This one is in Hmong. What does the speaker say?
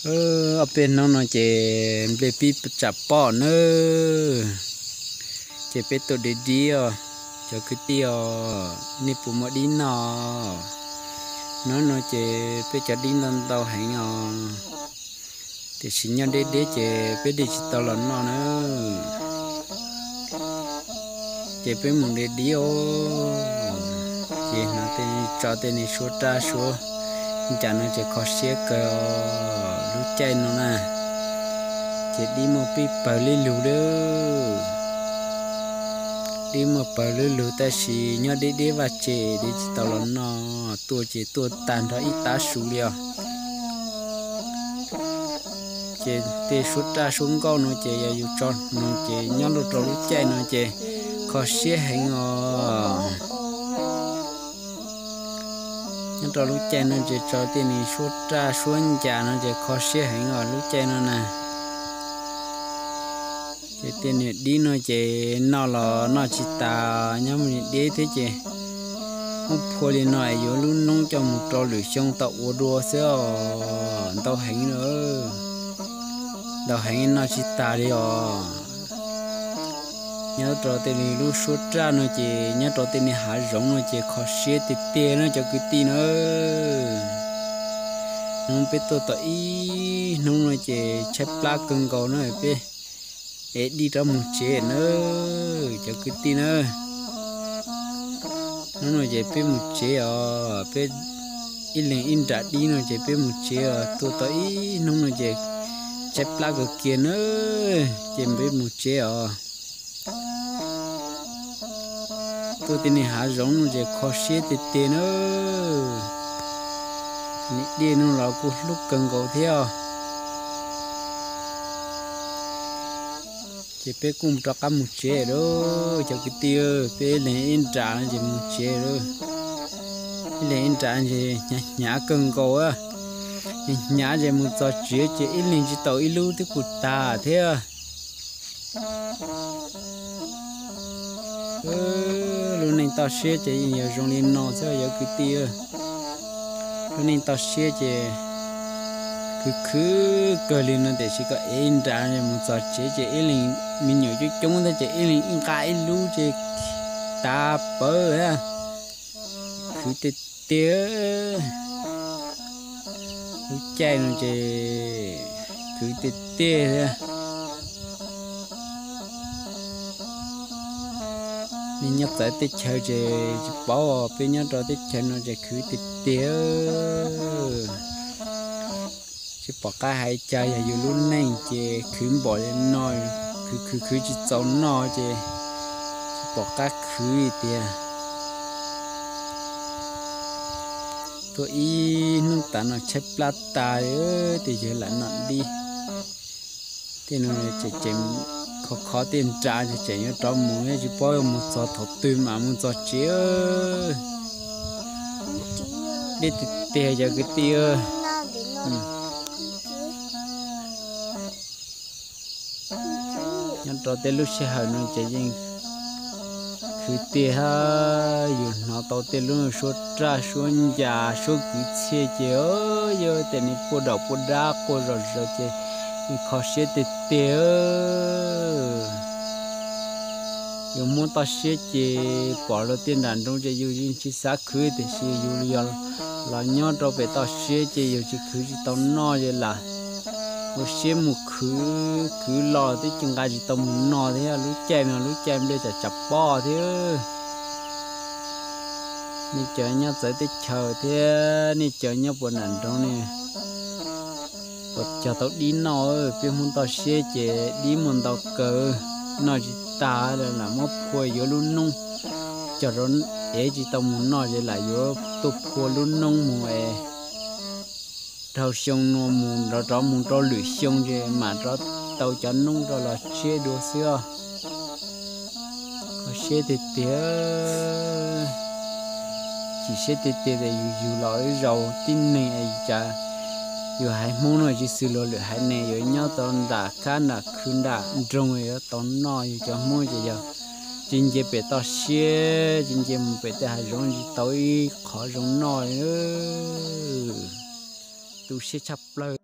Ob peb hnub no ces nplej pib tsam pom nawb, ces peb tuaj dib dib os. Cov kwv tij os, nej puas muaj dib noj? Hnub no ces peb cov dib ntau ntau heev os, tiam sis nyob deb deb ces peb dib tsis tau los noj nawb. Ces peb mus dib dib os, ces hnov tej tso tej niag suab raj suab ncas no ces kho siab kawg os. Lub caij no na, ces dib muaj pib pawg li lug lawm. Dib muaj pawg li lug tab sis nyob deb deb vaj tse, dib tsis tau los noj. Tuaj ces tuaj tag nrho ib tav su li os. Ces tej suab raj suab nkauj no ces yog yus tso hnoos ces nyob luaj rau lub caij no ces kho siab heev os. Nyob rau lub caij no ces tso tej niag suab raj suab ncas no ces kho siab heev os lub caij no na. Ces tej niag dib no ces noj los noj tsis tas, nyob mus deb thiab ces muab phua li no yuav lub noob coj mus rau lwm xyoo tau ua dua xwb os. Ntau heev lawm, ntau heev noj tsis tas li os. Nyob rau tej niag lub suab raj no ces nyob rau tej niag hav zoov no ces kho siab tiag tiag na cov kwv tij na. Hnub peb tuaj tau ib hnub no ces tshaib plab kawg nkaus na, peb es dib rov mus tsev na cov kwv tij na. Hnub no ces peb mus tsev os, peb ib leeg ib nram dib no ces peb mus tsev os. Tuaj tau ib hnub no ces tshaib plab kawg kiag na, ces peb mus tsev os. Tuaj tej niag hav zoov no ces kho siab tiag tiag na. Niag dej no los kuj hlub kawg nkaus thiab. Ces peb kuj rov qab mus tsev lawm cov kwv tij, peb ib leeg ib nram no ces mus tsev lawm. Ib leeg ib nram ces hnyav hnyav kawg nkaus, hnyav hnyav ces mus txog tsev ces ib leeg tsis tau ib lub twb kuj tag thiab. Lub neej toj siab ces yeej yog zoo li no xwb cov kwv tij. Lub neej toj siab ces khwv khwv kawg li no tiam sis koj ev ib nram mus txog tsev ces ib leeg, me nyuam coob coob thiab ces ib leeg ib nqa ib lub ces tav pawv, khwv tiag tiag. Lub caij no ces khwv tiag tiag thiab. Nej nyob txawv teb chaws ces tsis paub, peb nyob rau teb chaws no ces khwv tiag tiag. Tsis pom qab hais cas, yog yus lub neej ces khwv npaum li no, khwv khwv khwv tsis txaus noj ces tsis pom qab khwv li tiag. Tuaj ib hnub tas no tshaib plab tas, tej yawg lam noj dib. Tej no tseem tseem khov khov tej nra tseem yuav rov mus, tsis paub yuav mus txog thaum twg mam mus txog tsev. Deb tiag tiag cov kwv tij. Nyob rau tej lub sij hawm no ces yeej khwv tiag, yus hnov tau tej lub suab raj suab ncas suab kwv txhiaj ces yog tej niag puag daum puag dab quaj zom zaws ces yeej kho siab tiag tiag. Yus muab toj siab ces pom luag tej nram nroog ces yus yeej tsis xav khwv tiam sis yus yog los nyob rau pem toj siab ces yus tsis khwv tsis tau noj ces lam ua siab mus khwv, khwv los twb tsis nqa tsis tau mus noj thiab. Lub caij no lub caij nplej tsam tsam pom thiab. Nej cov nyob txawv teb chaws thiab nej cov nyob puag nram nroog ne, puas cog tau dib noj? Peb Hmoob toj siab ces dib muaj ntau kawg, noj tsis tag, lam muab phua yuav lub noob, cog rau ev tsis tau mus noj ces lam yuav tuaj phua lub noob mus es dhau xyoo no mus rov rov mus rau lwm xyoo ces mam rov tau cov noob rau los tseb dua xwb os. Kho siab tiag tiag, chim siab tiag tiag tias yus yug los ib zaug tib neeg es cas yus haiv Hmoob no tsis xws luag lwm haiv neeg, yuav nyob tau nram kab nram khw nram nroog yuav tau noj, yus cov Hmoob ces yog tsis nce pem toj siab, tsis nce mus pem tej hav zoov tsis tau ib qho zoo noj li. Tu siab tshaj plaws.